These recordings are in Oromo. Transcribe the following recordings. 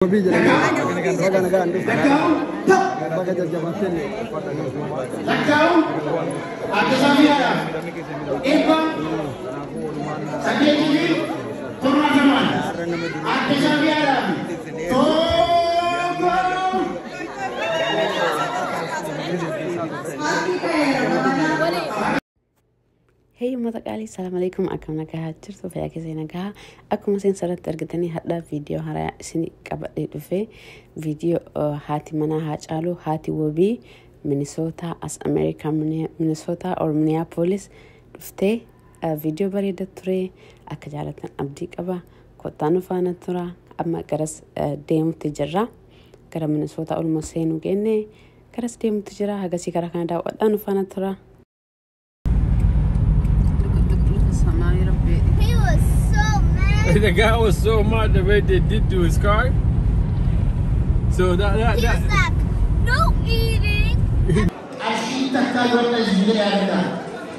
Wabii jedhama. Baga nagaan dhufte. Baga jajjabaattee. Lakkaa'u adda Saafiyaadhaaf 870, adda Saafiyaadhaaf 1. Hey uummata qaalii, salaam alaikum, akkam nagaa jirtu? Fayyaa keessanii nagaa? Akkuma isin asirratti argitanii, hadha viidiyoo haaraa isin qabadhee dhufe, viidiyoo haati manaa Haacaaluu, haati Wabii, Minisootaa, as Ameerikaa Minisootaa or Minneapolis dhuftee viidiyoo bareeda ture. Akka jaalatan abdii qaba. Kottaa nu faana tura. Amma garas deemutti jirra. Gara Minisootaa olma seenuu geenne, garas deemutti jira. Hagasii karaa kana daawwadhaa, nu faana tura. He was so mad. The guy was so mad the way they did to his car. So that He that was like, "No eating." Qarshii takkaa yoo isin jedhe yaadata.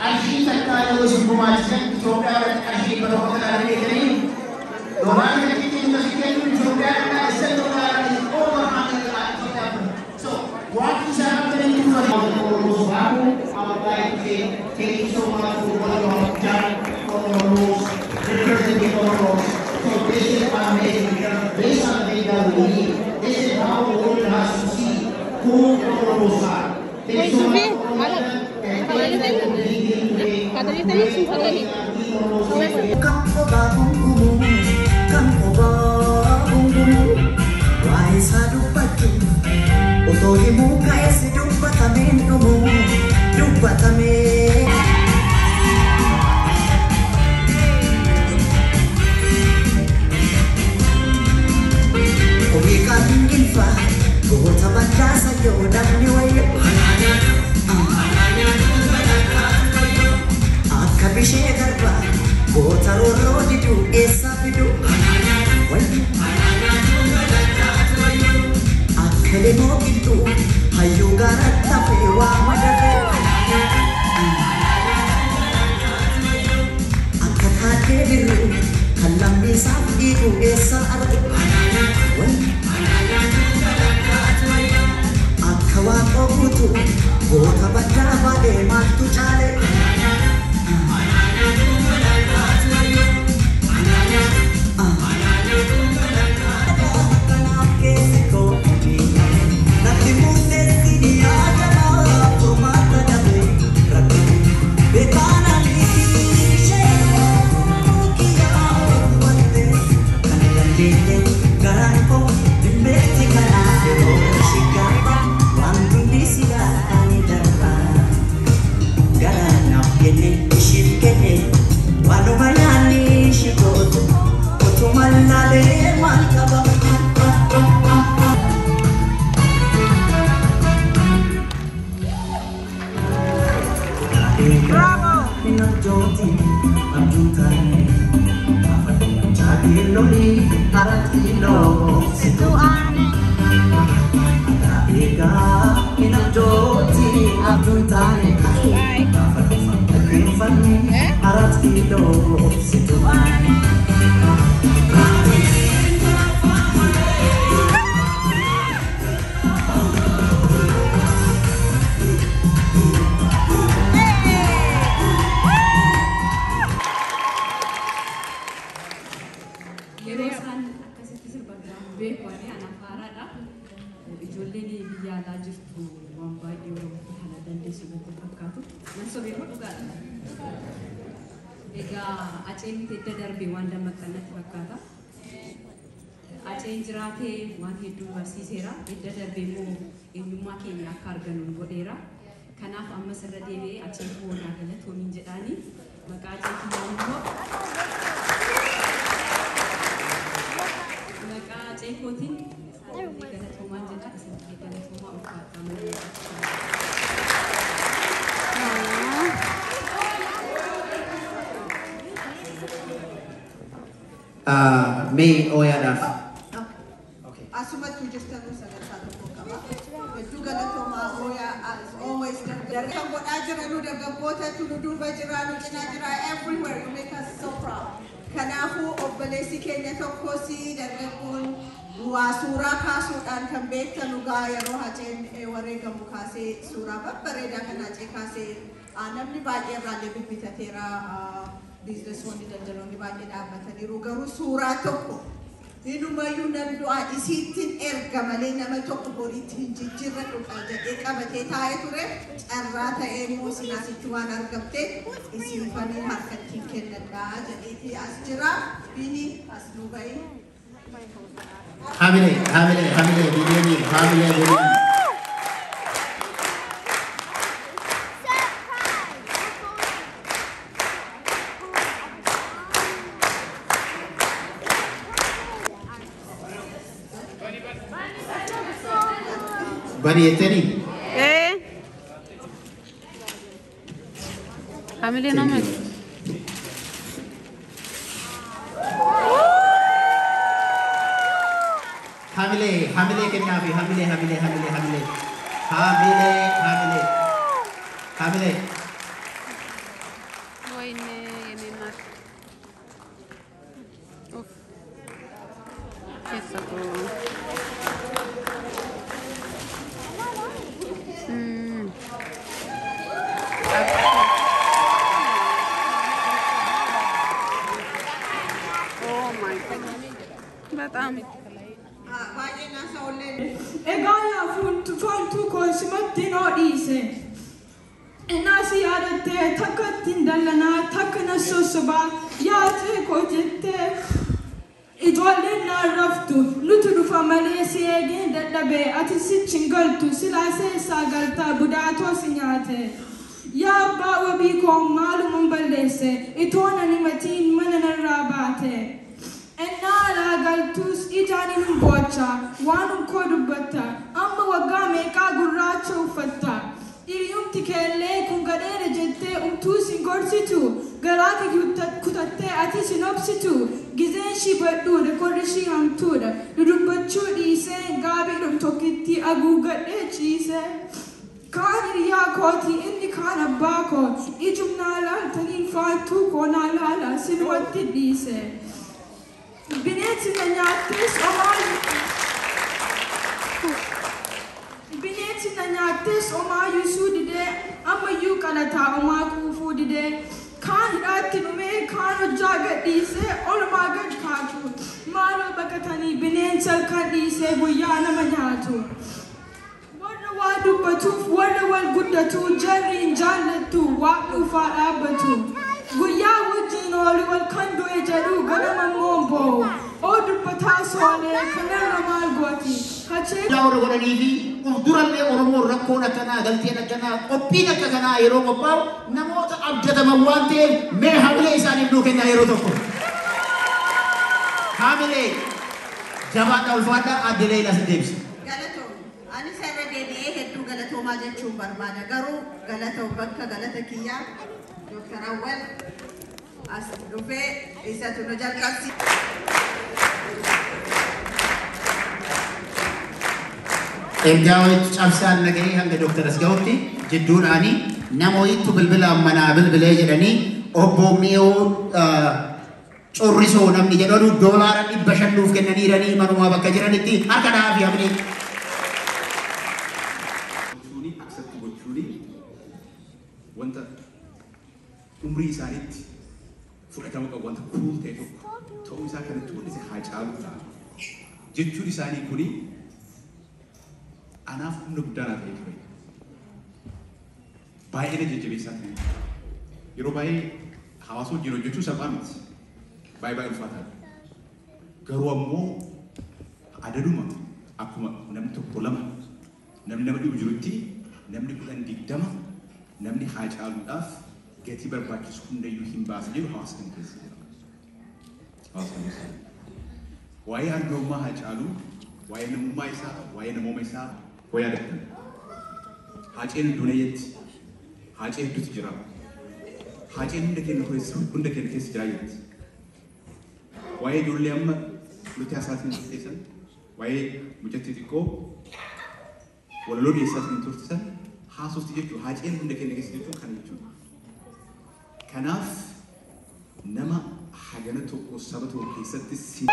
Qarshii takkaa yoo isin gumaachisan, Itoophiyaa irratti qarshii 100 kana argatanii, doolaarri tokkitti nuti kennu Itoophiyaa irraa isa doolaara is over 100 Itoophiyaa. So waan isaan qabanii tuffatan. I would like to say thank you so much for what you have done for Oromos, representing Oromos. So this is amazing. This is something that we need. This is how the world has to see who Oromos are. Thank you so much for all of them, and thank you for being here today. Kan kophaa gungumu, kan kophaa gungumu, waa isaa dubbachuu otoo himuu ka'eessi dubbatameen dhumu, dubbatamee. Komii kan gilfa goota baddaasa yoo namni wayyo, akka bishee garba goota roorroo diduu eessaa fidu, wayyo, akka lemoo qixxuu hayyuu gaaratti hafee waa madafe, akka taaddee birruu kan lammiisaaf dhiigu eessaa argu, wayyo, akka waaqoo guutuu goota baddaa baadhee maaltu caale? Kanaaf keessi koo natti murteessi ni yaadama, furmaata dhabe rakkoo beekaanaan ishee kiyyaa watte kan dandeenye garaan koo dhimmeetti. Kanaaf yeroo ishee gaafa waan hundi si gaafani darba, garaa naaf kenne, ishiif kenne, waanuma yaadni ishee gootu otuma laalee maal qaba. Bravo! 4 kilo. Yeroo isaan akkasitti sirban beeku, ani anaaf haaraadha. Ijoolleen biyya alaa jirtu waan baay'ee Oromoo kana dandeessu natti fakkaatu. Nan sobee moo dhugaadha? Egaa Aceen edda darbee waan dammaqan natti fakkaata. Aceen jiraatee waan hedduu nu barsiiseera. Edda darbee immoo eenyummaa keenya akka argannu nu godheera. Kanaaf ammas irra deebi'ee Aceen boonaa galatoomiin jedhaani. Maqaa Acee kiyyaan immoo, maqaa Acee kootiin galatoomaan jedha. Isin galatoomaa, ulfaadhaa malee. Mee ooyaadhaaf. Asumatti jirtanuu sagantaa tokko qaba. Hedduu galatoomaa ooyaa, as always kan godhaa jiranu dargaggootatu nu duuba jira, nu cinaa jira, everywhere you make us so proud. Kanaafuu obboleessi keenya tokkos dargaggoon Waa suuraa kaasuudhaan kan beektan dhugaa yeroo Haceen wareegamu kaasee suuraa babbareedaa kan Hacee kaasee namni baay'ee irraallee bibbitateera, biiznesoonni daldaloonni baay'ee dhaabbataniiru. Garuu suuraa tokko inumayyuu nan du'aa isiittiin erga malee nama tokko horiitti hin jijjiirradhu jedhee qabatee taa'ee ture. Carraa ta'ee immoo isin asitti waan argamte isiifanii harkattiin kennadhaa jedheetii as jira. Bini as nu bahi. Hamilee, hamilee, hamilee, biliyoonii, hamilee, biliyoonii. Bani jettanii? Ee. Hamilee nama. Hamilee, hamilee kennaafi, hamilee, hamilee, hamilee, hamilee. Hamilee, hamilee. Hamilee. ወይኔ የኔ እናት ኡፍ keessa koo. Oh my God. በጣም Baay'ee naasa'ollee. Egaa yaa faantuu koo simatti noo dhiise. Innaas yaadattee takka ittiin dallanaa takka na sossobaa yaa koo jettee ijoolleen naan raftu nutu dhufa malee si eegeen dadhabee ati sichi hin galtu silaa seessaa galtaa budaatoo si nyaate. Yaa abbaa wabii koo maaluman balleesse itoon ani matiin mana narraa baate. Ennaa alaa galtus ijaan hin boocha waan koo dubbatta amma waggaa meeqaa gurraacha uffatta. Hiriyumti keellee kun gadheera jettee umtuu sin gorsitu garaa kee kutattee ati sin obsitu gizeen ishii badhuudha qorri ishii hamtuudha dudubbachuu dhiisee gaabiidhum tokkitti haguuggadhee ciise. Kaan hiriyaa kooti inni kaan abbaa koo ijum naa laaltanii faantuu koo naa laala sinumatti dhiise. Bineensi na nyaattes omaa Bineensi na nyaattes omaayyuu suu didee ammayyuu qalataa omaa quufuu didee kaan hidhaatti dhumee kaan hojjaa gadhiisee olumaa gad kaatu maaloo baqatanii bineensa halkan dhiisee guyyaa nama nyaatu. Warra waa dubbatuuf warra wal guddatu jarri hin jaallattu waa dhuufaa dhaabbatu. Guyyaa wajjin oolu wal kan du'e jedhu ganama immoo boo'u. Oo dubbataa soolee kanarra maal gooti? Hachee Warra godhanii fi uf durallee Oromoon rakkoon akkanaa, galteen akkanaa, qophiin akka kanaa yeroo qophaa'u namoota abdataman waan ta'eef mee hamilee isaaniif nuu kennaa yeroo tokko. Hamilee jabaadhaa, ulfaadhaa. Adde Leelaa si deebisa. Galatoom. Ani irra deebi'ee hedduu galatoomaa jechuun barbaada. Garuu galatoom bakka galata kiyyaa Dr. Awwal as dhufee isatu nu jalqabsi. Ergaa wayitu cabsaan nagahee hanga Dooktar as gahutti jidduudhaanii nama wayittu bilbilaan manaa bilbilee jedhanii obbo Mi'oo Currisoo namni jedhamu $500 nuuf kennaniiranii manumaa bakka jiranitti harka dhahaa fi hamilee. Gochuuni accept gochuuni wanta umrii isaaniitti fudhatama qabu, wanta kuul ta'e tokko ta'uu isaa kanatti mul'ise Haacaaluudha. Jechuun isaanii kuni anaaf humna guddaa naa ta'ee ture. Baay'ee na jajjabeessaa ture. Yeroo baay'ee hawaasa wajjin hojjechuun salphaa miti. Baay'ee baay'ee ulfaataadha. Garuu ammoo adaduma akkuma namni tokko lama namni nama dhibu jirutti namni 10 20 namni Haacaaluudhaaf gatii barbaachisu hundayyuu hin baasa jedhu hawaasa kana keessa jira. Hawaasa kana keessa jira. Waa'ee arjoommaa Haacaaluu, waa'ee namummaa isaa, waa'ee namooma isaa hoo yaadattan. Haaceen duneeyyatti, Haacee hedduutu jira. Haaceen hunda keenya keessa jira jetti. Waa'ee ijoollee amma nuti haasaatiin turteessan, waa'ee mucattii xiqqoo walaloo dhiyeessaatiin turtisan haasofti jechuudha. Haaceen hunda keenya keessa jechuun kana jechuudha. Kanaaf nama Hagana tokko saba tokko keessatti si.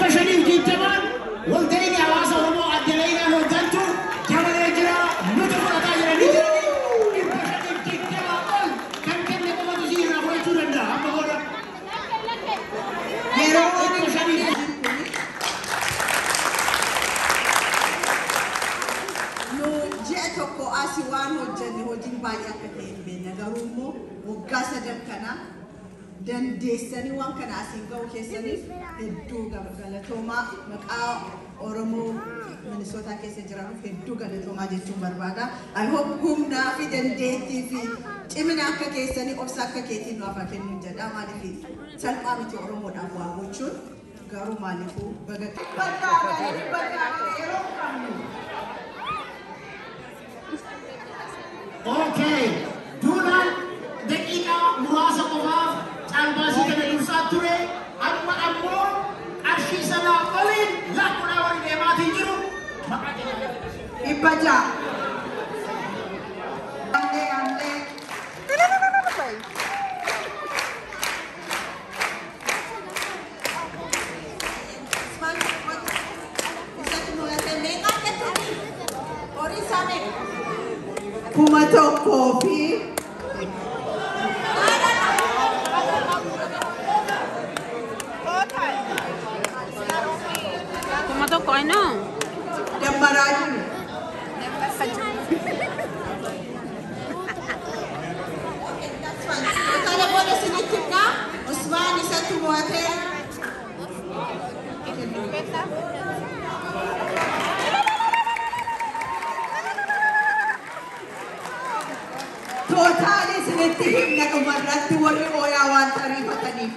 $520n walta'iin hawaasa Oromoo Adeleedhaan hoggantu dabalee jira, nuti fudhataa jiranii jiranii 520 ol kan kenne qofatu si irraa fudhachuu danda'a amma booda. Yeroo 500. Nu ji'a tokko asii waan hojjenne hojiin baay'ee akka ta'e hin beekna, garuu immoo waggaa 3 kana dandeessanii waan kana asiin ga'u keessaniif hedduu galatoomaa. Maqaa Oromoo Minisootaa keessa jiranuuf hedduu galatoomaa jechuun barbaada. I hope humnaa fi dandeettii fi cimina akka keessanii, obsa akka keetiin nu hafa kennuun jedha. Maaliif, salphaa miti Oromoodhaaf waa gochuun, garuu maaliifuu baga. 600 yeroo qabnu. Okay. Duudhaan daqiiqaa muraasa qofaaf caalbaasii kana dursaa ture. Amma ammoo qarshii sanaa oliin lakkuudhaa waliin deemaatiin jiru. Maqaa keenya. 600. Amlee amlee. Isatti mul'ate meeqa argatanii? Horii isaa meeqa? 1000 fi 1000, I know. Dammaraa jiru. That's fine. Total booda isinitti himna. Usmaan isatti mo'ateera. Total isinitti himna dhumarratti, warri ooyaa waan tariifataniif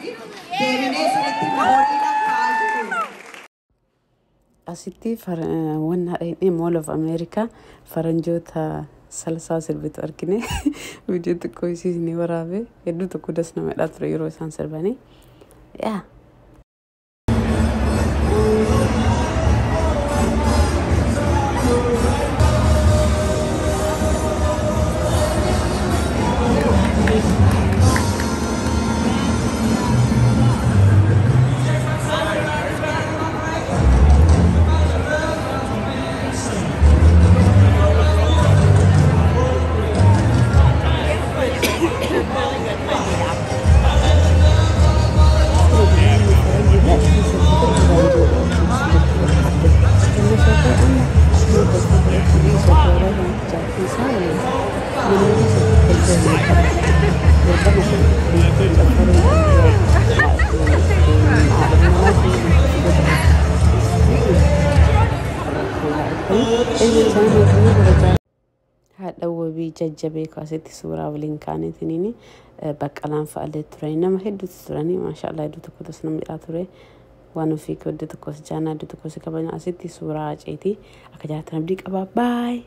deebinee isinitti himna, horii lakkaa'aa jiru. Asitti wanna dhaqnee Mall of America faranjoota salsaa sirbitu argine. Viidiyoo xiqqoo isiis ni waraabe. Hedduu tokko das nama hidhaa ture yeroo isaan sirbanii. Yaa. Haadha wabii jajjabee asitti suuraa waliin kaaniitiin Baqqalaan fa'allee turanii, nama hedduutu turanii, maashaallah, hedduu tokkotus nama hidhaa ture. Waan ofii iddoo tokkos jaanaa, iddoo tokkos kabajaa. Asitti suuraa aceetii akka jaalatan abdii qabaa. Baay.